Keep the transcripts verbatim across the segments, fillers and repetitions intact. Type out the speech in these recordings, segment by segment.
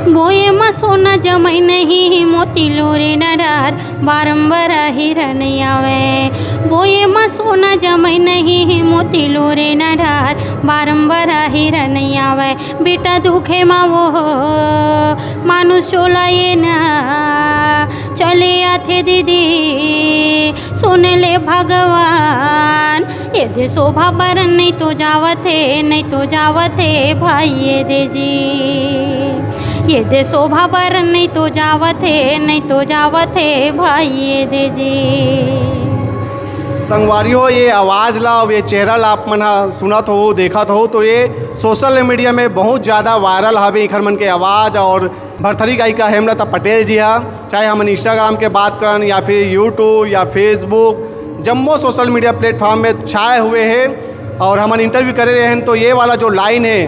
बोए म सोना जमई नहीं, मोती लोरे न डार, बारंबार आही रन आवे। बोए म सोना जमई नहीं, मोती लोरे न डार, बारंबार आही रन आवे। बेटा दुखे म वो मानुष चोला ये ना चले आथे दीदी, सुन ले भगवान। ये दे शोभा बरन नहीं तो जावत हे, नहीं तो जावत हे भाई ये दे जी। ये दे शोभा बरन नहीं तो जावत हे, नहीं तो जावत हे भाई ये दे जी। संगवारी हो, ये आवाज़ ला अउ ये चेहरा ला आप मन ह सुनत हो, देखत हो, तो ये सोशल मीडिया में बहुत ज़्यादा वायरल हवे इखर मन के आवाज़। और भरथरी गायिका हेमलता पटेल जी हा, चाहे हमन Instagram के बात करन या फिर YouTube या Facebook, जम्मो सोशल मीडिया प्लेटफॉर्म में छाए हुए हे। और हमन इंटरव्यू करे रहेन तो ये वाला जो लाइन हे,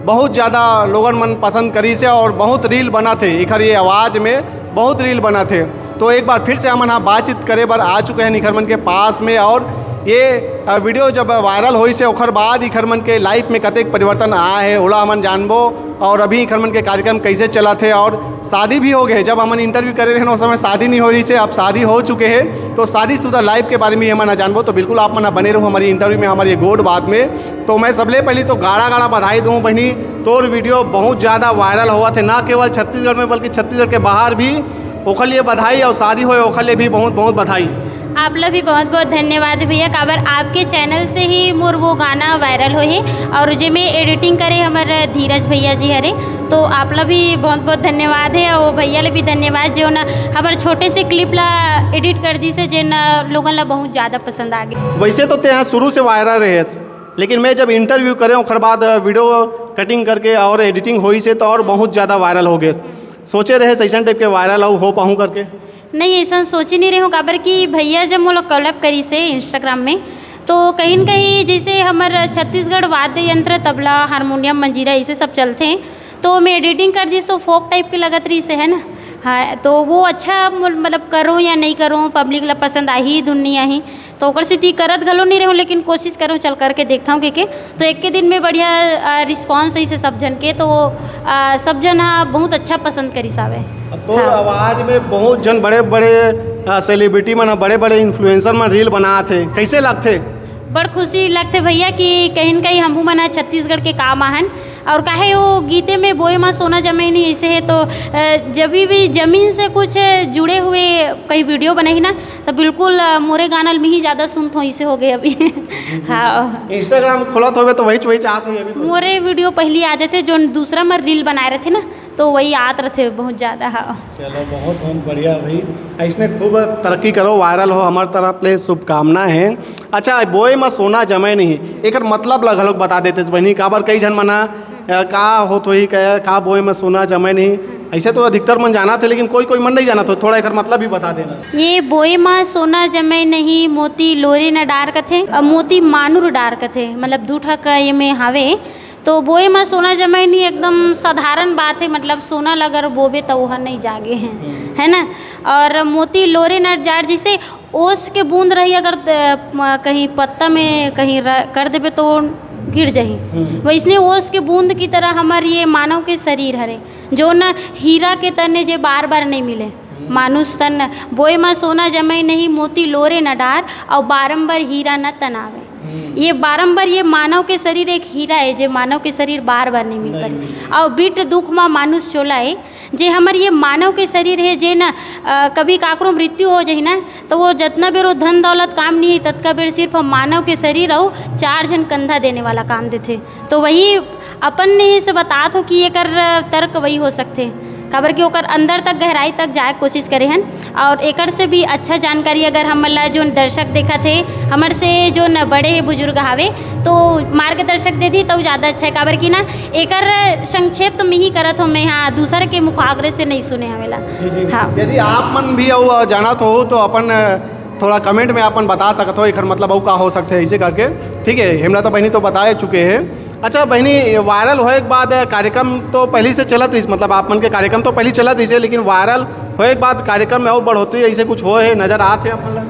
बहुत ज़्यादा लोगन मन पसंद करिस हे और बहुत रील बनत हे इखर ये आवाज़ में, बहुत रील बनत हे। तो एक बार फिर से हमन ह बातचीत करे बर आ चुके हैं इखर मन के पास में। और ये, अ, वीडियो जब वायरल होइस हे, ओखर बाद इखर मन के लाइफ में कतेक परिवर्तन आए हे, ओला हमन जानबो। और अभी इखर मन के कार्यक्रम कैसे चलत हे और शादी भी हो गए। जब हमन इंटरव्यू करे रहेन, उस समय शादी नहीं हो रहिस हे, अब शादी हो चुके हे। तो शादीशुदा लाइफ के बारे में हमन ह जानबो। तो बिल्कुल आप मन ह बने रहो हमारी इंटरव्यू में, हमारी ये गोठ बात में। तो मैं सबले पहली तो गाड़ा गाड़ा बधाई दूँ बहिनी, तोर वीडियो बहुत ज़्यादा वायरल होवत हे, ना केवल छत्तीसगढ़ में बल्कि छत्तीसगढ़ के बाहर भी। ओखर लिए बधाई, और शादी होए ओखर लिए भी बहुत बहुत बधाई। आप ला भी बहुत बहुत धन्यवाद हे भैया, काबर आपके चैनल से ही मोर वो गाना वायरल होए हे, और जेमे एडिटिंग करे हमर धीरज भैया जी हरे। तो आप ला भी बहुत बहुत धन्यवाद हे, और वो भैया ला भी धन्यवाद, जो ना हमर छोटे से क्लिप ला एडिट कर दिस हे, जेन लोगन ला बहुत ज़्यादा पसंद आ गे। वैसे तो तें शुरू से वायरल रहे, लेकिन मैं जब इंटरव्यू करे ओखर बाद वीडियो कटिंग करके और एडिटिंग होइस हे तो और बहुत ज़्यादा वायरल हो गए। सोचे रहे ऐसन टाइप के वायरल हो, हो पाऊँ करके? नहीं, ऐसा सोचे नहीं रहे हूँ, काबर कि भैया जब मोला कोलैब करिस हे Instagram में, तो कहीं न कहीं जैसे हमर छत्तीसगढ़ वाद्य यंत्र, तबला, हारमोनियम, मंजीरा, ऐसे सब चलते हैं, तो मैं एडिटिंग कर दिस तो फोक टाइप के लगत रहिस हे, है ना? हाँ, तो वो अच्छा म-, मतलब करूँ या नहीं करूँ, पब्लिक ला पसंद आही धुन नहीं आही, तो ओकर सेती करत घलो नहीं रहूँ, लेकिन कोशिश करूँ चल करके देखता हूँ के, के। तो एक के दिन में बढ़िया, अ, रिस्पॉन्स अइस हे सब झन के, तो, अ, सब झन ह बहुत अच्छा पसंद करिस हावे। अब तो हाँ। आवाज में बहुत झन बड़े-बड़े, अ, सेलिब्रिटी मन ह, बड़े-बड़े इन्फ्लुएंसर मन रील बनात हे, कैसे लगथे? बड़ खुशी लगथे भैया कि कहीं न कहीं हमू मन ह छत्तीसगढ़ के काम आहन। और काहे वो गीते में बोए मा सोना जमे नहीं ऐसे है, तो, अ, जब भी, भी जमीन से कुछ जुड़े हुए कहीं वीडियो बनाही ना, तो बिल्कुल, अ, मोरे गाना ल मिही ज़्यादा सुनत हो, इसे हो गए अभी। हाँ। Instagram खोलत होबे तो वही, वही चाहत होही अभी तो। मोरे वीडियो पहली आ जाथे, जो दूसरा मर रील बनाए रहथे ना, तो वही आत रहथे बहुत ज़्यादा। हाँ। चलो, बहुत, बहुत बढ़िया भाई, ऐसने खूब तरक्की करो, वायरल हो, हमार तरफ ले शुभकामना है। अच्छा, बोए मा सोना जमे नहीं, एकर मतलब ला घलोक बता देते बहिनी, काबर कई झन मना अ, का होत होही, का, का बोए म सोना जमे नहीं? ऐसे तो अधिकतर मन जानत हे, लेकिन कोई, कोई मन नहीं जानत हो, थोड़ा एकर मतलब भी बता देना। ये बोए म सोना जमे नहीं, मोती लोरे न डार कथे, अ, मोती मानुर डार कथे, मतलब दू ठा का ये में हावे। तो बोए म सोना जमे नहीं एकदम साधारण बात है, मतलब सोना ल अगर बोबे त ओह नहीं जागे है, हम्म। है ना? और मोती लोरे न डार, जैसे ओस के बूंद रही, अगर त-, म-, कहीं पत्ता में कहीं र-, कर देबे तो गिर जाही। हम्म। वैसने ओस के बूंद की तरह हमर ये मानव के शरीर हरे, जो न हीरा के तने जे बार बार नहीं मिले। हम्म। मानुष तन बोए मा सोना जमे नहीं, मोती लोरे न डार, और बारंबार हीरा न तनावे। हम्म। ये बारंबार, ये मानव के शरीर एक हीरा है, जे मानव के शरीर बार बार नहीं मिल नहीं पाए। मिले। और बिट दुख मा मानुष चोला है, जे हमर ये मानव के शरीर है, जे न, अ, कभी काकरो मृत्यु हो जाही ना, तो वो जतना बेर वो धन दौलत काम नहीं है, ततका बेर सिर्फ मानव के शरीर अउ चार झन कंधा देने वाला काम देथे। तो वही अपन नहीं से बतात हो कि एकर तर्क वही हो सकथे, काबर कि ओकर अंदर तक, गहराई तक जाए के कोशिश करे हन। और एकर से भी अच्छा जानकारी अगर हमन ला जोन दर्शक देखत हे, हमर से जोन बड़े हे बुजुर्ग हावे, तो मार्गदर्शक दे दी तो ज़्यादा अच्छा है, काबर कि ना एकर संक्षेप तो मैं ही करत हो, मैं हाँ दूसर के मुखाग्र से नहीं सुने हवेला। जी, जी। हाँ। यदि आप मन भी अउ जानत हो तो अपन थोड़ा कमेंट में अपन बता सकत हो, एकर मतलब अउ का हो सकथे ऐसे करके। ठीक है, हेमलता बहिनी तो बताए चुके हैं। अच्छा बहिनी, वायरल होए के बाद कार्यक्रम तो पहले से चलत रहिस, मतलब आप मन के कार्यक्रम तो पहले चलत रहिस, लेकिन वायरल होए के बाद कार्यक्रम में अउ बढ़ोतरी ऐसे कुछ होए है, नजर आत है आप मन ला?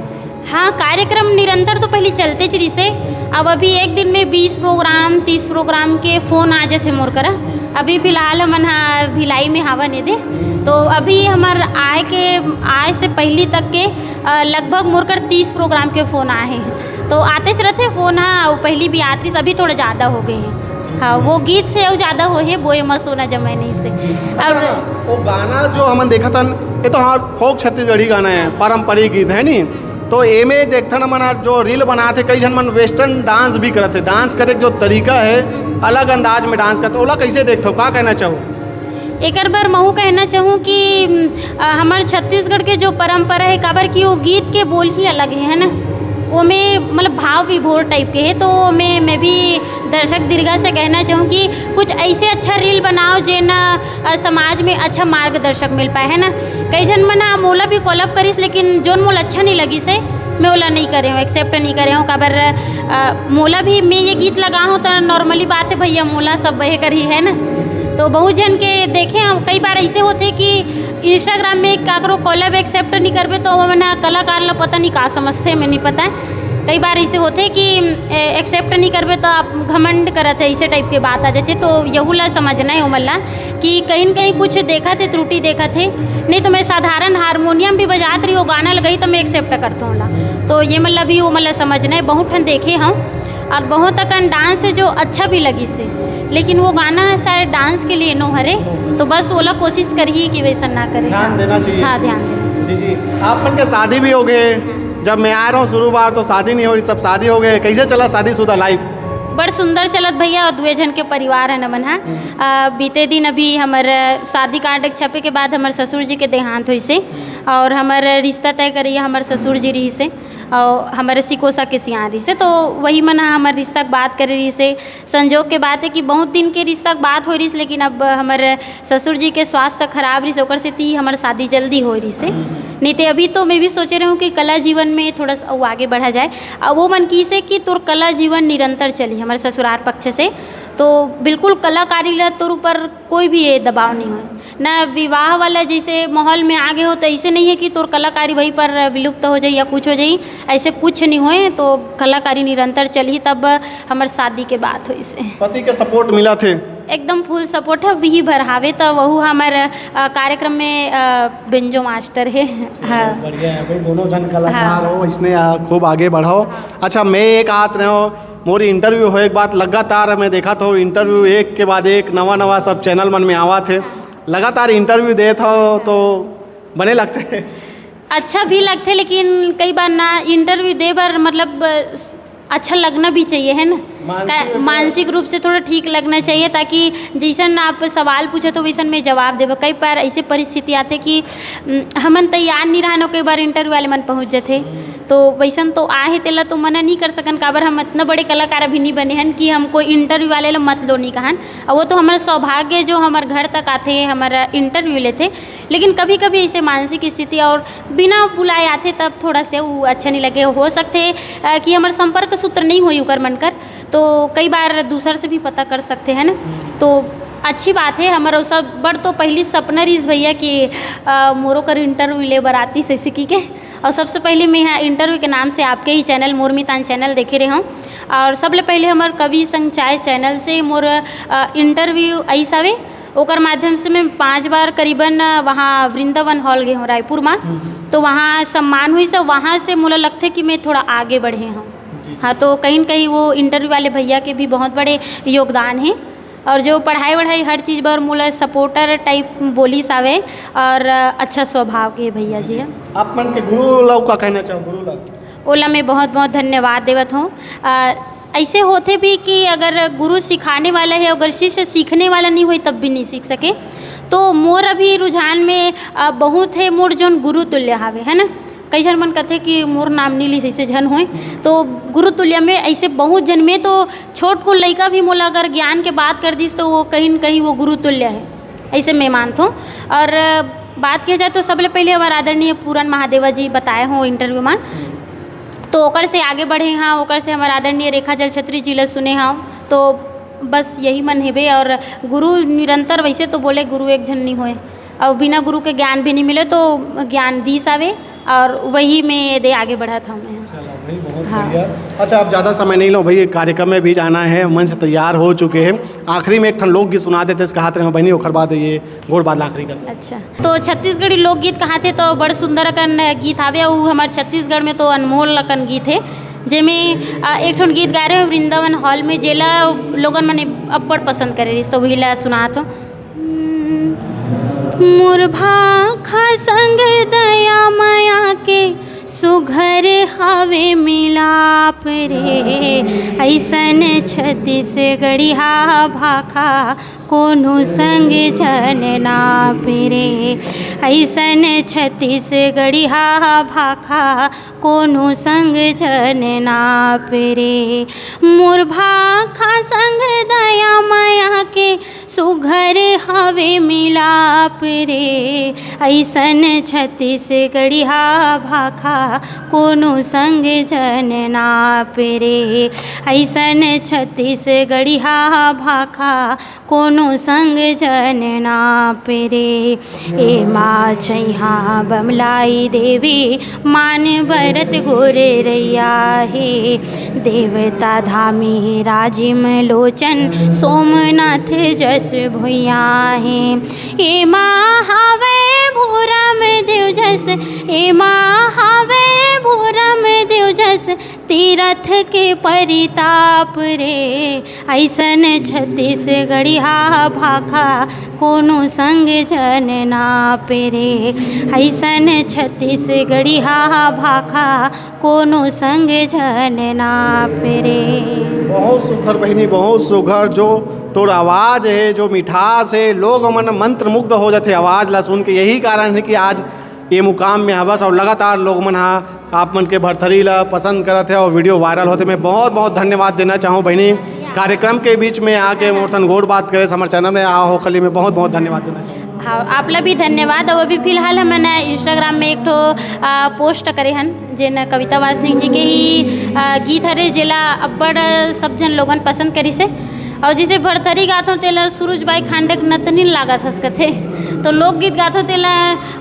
हाँ, कार्यक्रम निरंतर तो पहिली चलतेच रिहिसे। अब अभी एक दिन में बीस प्रोग्राम, तीस प्रोग्राम के फोन आ जाथे मोर करा। अभी फिलहाल हमन ह भिलाई में हावन एदे, तो अभी हमर आए के, आए से पहिली तक के, अ, लगभग मोर कर तीस प्रोग्राम के फोन आए हे। तो आतेच रथे फोन ह, अउ पहिली भी आत रिहिस, अभी थोड़ा ज्यादा हो गए हे। हाँ, वो गीत से अउ ज्यादा हो हे, बोए म सोना जमाए नहीं से। अच्छा, अब वो गाना जो हमन देखत हन, ये तो हमार फोक छत्तीसगढ़ी गाना है, पारंपरिक गीत है नी। तो एमे देखथन हमन ह जो रील बनात हे, कई झन मन वेस्टर्न डांस भी करत हे। डांस करे के जो तरीका है, अलग अंदाज में डांस करत हे, ओला कैसे देखथव, का कहना चाहो? एकर बर महू कहना चाहूँ कि, अ, हमर छत्तीसगढ़ के जो परंपरा है, काबर कि वो गीत के बोल ही अलग है, है ना? ओमे मतलब भाव विभोर टाइप के है, तो ओमे मैं भी दर्शक दीर्घा से कहना चाहूँ कि कुछ ऐसे अच्छा रील बनाओ, जेन, अ, समाज में अच्छा मार्गदर्शक मिल पाए, है ना? कई झन मन ह मोला भी कोलैब करिस, लेकिन जोन मोला अच्छा नहीं लगिस हे, मैं ओला नहीं करे हूँ, एक्सेप्ट नहीं करे हूँ। काबर, अ, मोला भी, मैं ये गीत लगा हूँ तो नॉर्मली बात है भैया, मोला सब वहे कर ही है ना। तो बहुत झन के देखे हम, कई बार ऐसे होथे कि Instagram में काकरो कोलैब एक्सेप्ट नहीं करबे तो वो मना कलाकार ला पता नहीं का समझथे, मैं नहीं पता है। कई बार ऐसे होथे कि, ए, एक्सेप्ट नहीं करबे तो आप घमंड करत है, ऐसे टाइप के बात आ जाथे। तो यहू ला समझना है ओमन ला कि कहीं न कहीं कुछ देखत हे, त्रुटि देखत हे। नहीं तो मैं साधारण हारमोनियम भी बजात रही, वो गाना लगाई तो मैं एक्सेप्ट करत हूँ ओला। तो ये मतलब भी वो मतलब समझना है, बहुत ठन देखे हूँ। और बहुत अकन डांस है जो अच्छा भी लगिस हे, लेकिन वो गाना शायद डांस के लिए नो हरे, तो बस ओला कोशिश करही कि वैसा ना करे। ध्यान देना चाहिए। हाँ, ध्यान देना चाहिए। जी, जी। आप मन के शादी भी हो गए, जब मैं आ रहा हूँ शुरू बार तो शादी नहीं हो रही, सब शादी हो गए, कैसे चला शादीशुदा लाइफ? बड़ सुंदर चलत भैया, और दुए झन के परिवार है नमन हा। आ, बीते दिन अभी हमर शादी कार्ड छपे के बाद हमर ससुर जी के देहांत होइसे, और हमर रिश्ता तय करिया हमर ससुर जी रहिसे, और हमर सिकोसा के सियान रहिसे, तो वही मन हा हमर रिश्ता के बात करे रहिसे। संजोग के बात है कि बहुत दिन के रिश्ता के बात हो रहिस, लेकिन अब हमर ससुर जी के स्वास्थ्य खराब रहिस, ओकर सेती हमर शादी जल्दी हो रहिसे। नहीं तो अभी तो मैं भी सोचे रहूँ कि कला जीवन में थोड़ा सा अउ आगे बढ़ा जाए। अब वो मन किसे कि तोर कला जीवन निरंतर चली हमर ससुरार पक्ष से, तो बिल्कुल कलाकारी ला तोर ऊपर कोई भी ये दबाव नहीं होए। ना विवाह वाला जैसे माहौल में आगे हो तो ऐसे नहीं है कि तोर कलाकारी वहीं पर विलुप्त हो जाए या कुछ हो जाए, ऐसे कुछ नहीं होए। तो कलाकारी निरंतर चलही, तब हमर शादी के बात होइसे। पति के सपोर्ट मिला थे? एकदम फुल सपोर्ट है, वही भर हावे तो वहू हमर, अ, कार्यक्रम में, अ, बेंजो मास्टर है। हाँ। बढ़िया है भाई, दोनों जन कलाकार हाँ। हो, इसने, अ, खूब आगे बढ़ाओ। अच्छा, मैं एक आत रहे हो, मोर इंटरव्यू होए के बाद लगातार मैं देखत हूँ इंटरव्यू एक के बाद एक नवा नवा सब चैनल मन में आवत हे, लगातार इंटरव्यू देत हो तो बने लगथे। अच्छा भी लगथे, लेकिन कई बार ना इंटरव्यू दे बर मतलब अच्छा लगना भी चाहिए, है ना? मानसिक का-, रूप से मानसिक रूप से थोड़ा ठीक लगना चाहिए, ताकि जैसन आप सवाल पूछे तो वैसन मैं जवाब देबे। कई बार ऐसे परिस्थिति आथे कि, उम, हमन तैयार नहीं रहन, कई बार इंटरव्यू वाले मन पहुँच जाथे। तो वैसन तो आहे, तेला तो मना नहीं कर सकन, काबर हम इतना बड़े कलाकार अभी नहीं बने हन कि हम कोई इंटरव्यू वाले ला मत लो नहीं कहन। और वो तो हमारा सौभाग्य जो हमारे घर तक आथे, हमारा इंटरव्यू लेथे। लेकिन कभी-कभी ऐसे मानसिक स्थिति और बिना बुलाए आथे, तब थोड़ा से वो अच्छा नहीं लगे। हो सकथे, अ, कि हमार संपर्क सूत्र नहीं होई उकर मन कर, तो कई बार दूसर से भी पता कर सकथे, है ना? तो अच्छी बात है। हमारा सब बड़ तो पहली सपना रहीस भैया कि, अ, मोरो कर इंटरव्यू ले बर आतीस ऐसे की के। और सबसे पहले मैं यहाँ इंटरव्यू के नाम से आपके ही चैनल, मोर मितान चैनल देखे रहे हूँ। और सबले पहले हमार कवि संग चाय चैनल से मोर, अ, इंटरव्यू आइस हवे। ओकर माध्यम से मैं पाँच बार करीबन, अ, वहाँ वृंदावन हॉल गे हूँ रायपुर में। हम्म। तो वहाँ सम्मान हुई, तो वहाँ से मोला लगथे कि मैं थोड़ा आगे बढ़े हूँ। जी, जी। हाँ, तो कहीं न कहीं वो इंटरव्यू वाले भैया के भी बहुत बड़े योगदान है। और जो पढ़ाई वढ़ाई हर चीज़ बर मोला सपोर्टर टाइप बोलिस आवे, और, अ, अच्छा स्वभाव के भैया जी है। आप मन के गुरु ला का कहना चाहो, गुरु ला? ओला मैं बहुत बहुत धन्यवाद देवत हूँ। अ, ऐसे होथे भी कि अगर गुरु सिखाने वाला है, अगर शिष्य सीखने वाला नहीं होई, तब भी नहीं सीख सके। तो मोर अभी रुझान में, अ, बहुत है मोर जोन गुरु तुल्य हावे, है ना? कई झन मन कथे कि मोर नाम नहीं ली, जैसे झन होए। तो गुरु तुल्य में ऐसे बहुत झन में तो छोट कुन लइका भी मोला अगर ज्ञान के बात कर दिस, तो वो कहीं न कहीं वो गुरु तुल्य है, ऐसे मैं मानथों। और बात किया जाए तो सबले पहले हमारे आदरणीय पूरन महादेवा जी बताए हो इंटरव्यू में, तो ओकर से आगे बढ़े हाँ, ओकर से हमारे आदरणीय रेखा जल छत्री जी ला सुने हाँ, तो बस यही मन हेबे। और गुरु निरंतर, वैसे तो बोले गुरु एक झन नहीं होए, और बिना गुरु के ज्ञान भी नहीं मिले, तो ज्ञान दीस आवे। और वही में ये दे आगे बढ़त हूँ मैं। चलो भाई, बहुत हाँ। बढ़िया। अच्छा, अब ज़्यादा समय नहीं लो भाई, ये कार्यक्रम में भी जाना है, मंच तैयार हो चुके हैं। आखिरी में एक ठन लोकगीत सुना देते, इसका हाथ रहे बहनी, ओखर बाद ये गोड़ बात आखिरी कर। अच्छा, तो छत्तीसगढ़ी लोकगीत कहाथे तो बड़ सुंदर अकन गीत हावे, अउ हमर छत्तीसगढ़ में तो अनमोल अकन गीत हे, जेमे अ, एक ठन गीत गाए रहे वृंदावन हॉल में, जेला लोगन मन अब्बड़ पसंद करे रहिस, तो वही ला सुनात हो। मोर भाखा संग दया मया के सुघर हावे मिलाप रे, ऐसन छत्तीसगढ़िया भाखा कोनो संग जन नाप रे, ऐसन छत्तीसगढ़िया भाखा कोनो संग जन नाप रे। मोर भाखा संग दया मया के सुघर हवे मिलाप रे, ऐसन छत्तीसगढ़िया भाखा कोनो संग जन नाप रे, ऐसन छत्तीसगढ़िया भाखा कोनो संग जन नाप रे। एमा छैहा बमलाई देवी मान बरत गोरे रैया हे, देवता धामी राजिम लोचन सोमनाथ जस भुइया हे। एमा हावय भूरम देव जस, एमा हावय भूरम देव जस तीरथ के परिताप रे, ऐसन छत्तीसगढ़िया भाखा कोनो संग जन नाप रे, ऐसन छत्तीसगढ़िया भाखा कोनो संग जन नाप रे। बहुत सुघर बहिनी, बहुत सुघर। जो तोर आवाज़ है, जो मिठास है, लोग मन मंत्रमुग्ध हो जाते आवाज़ ला सुन के। यही कारण है कि आज ये मुकाम में हवस और लगातार लोग मन हा आप मन के भरथरी ला पसंद करत है और वीडियो वायरल होते। मैं बहुत बहुत धन्यवाद देना चाहूँ बहिनी, कार्यक्रम के बीच में आके मोर संग गोठ बात करे, हमर चैनल में आ हो कली में बहुत बहुत धन्यवाद देना चाहूँ। हाँ, आप ला भी धन्यवाद। और अभी फिलहाल हमन Instagram में एक ठो आ, पोस्ट करे हन, जेन कविता वासनिक जी के ही आ, गीत हरे, जेला अब्बड़ सब झन लोगन पसंद करिस हे। और जैसे भरथरी गाथों तेला सूरज बाई खांडक नतनिन लागत हस कथे, तो लोकगीत गाथों तेला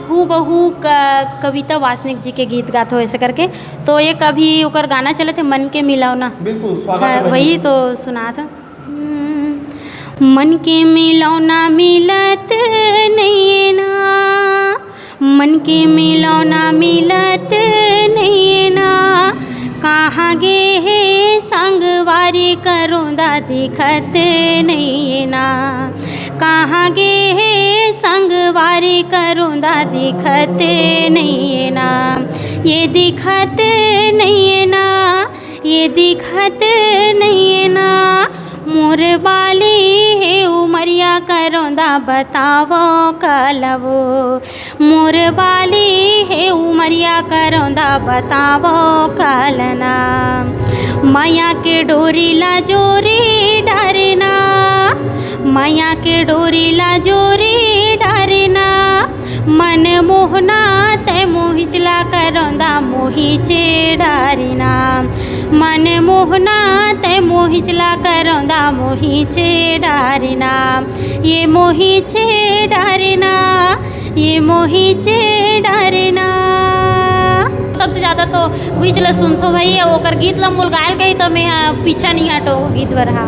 हूबहू क-, कविता वासनिक जी के गीत गाथों ऐसे करके। तो ये कभी ओकर गाना चलत हे मन के मिलौना, बिल्कुल, स्वागत हाँ, है बहिनी। वही तो सुनात हूँ। मन के मिलौना मिलत नैना, मन के मिलौना मिलत नैना, कहाँ गे हे संगवारी करोंदा दिखत नैना, कहाँ गे हे संगवारी करोंदा दिखत नैना, ये दिखत नैना, ये दिखत नैना। मोर बाली हे उमरिया करोंदा बतावो कलवो, मोर बाली हे उमरिया करोंदा बतावो कलना। मया के डोरी ला जोरी डरना, मया के डोरी ला जोरी डरना। मन मोहना तै मोहिचला करोंदा मोहिचे डरना, मन मोहना तै मोहिचला करोंदा मोहिचे डरना, ये मोहिचे डरना, ये मोहिचे डरना। सबसे ज्यादा तो उहीच ला सुनथो भाई, ओकर गीत ला मोल गायल कही तो मैं हा पीछा नहीं हटो गीत बर हा।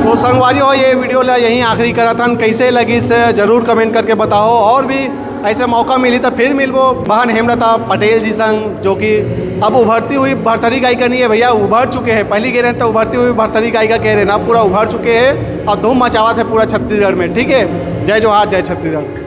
तो संगवारी हो, ये वीडियो ला यहीं आखिरी करत हन। कैसे लगिस जरूर कमेंट करके बताओ, और भी ऐसे मौका मिली तो फिर मिलबो बहन हेमलता पटेल जी संग, जो कि अब उभरती हुई भरथरी गायिका नहीं है भैया, उभर चुके हैं। पहली कह रहे हैं तो उभरती हुई भरथरी गायिका कह रहे हैं ना, पूरा उभर चुके हैं और धूम मचावत है पूरा छत्तीसगढ़ में। ठीक है, जय जोहार, जय छत्तीसगढ़।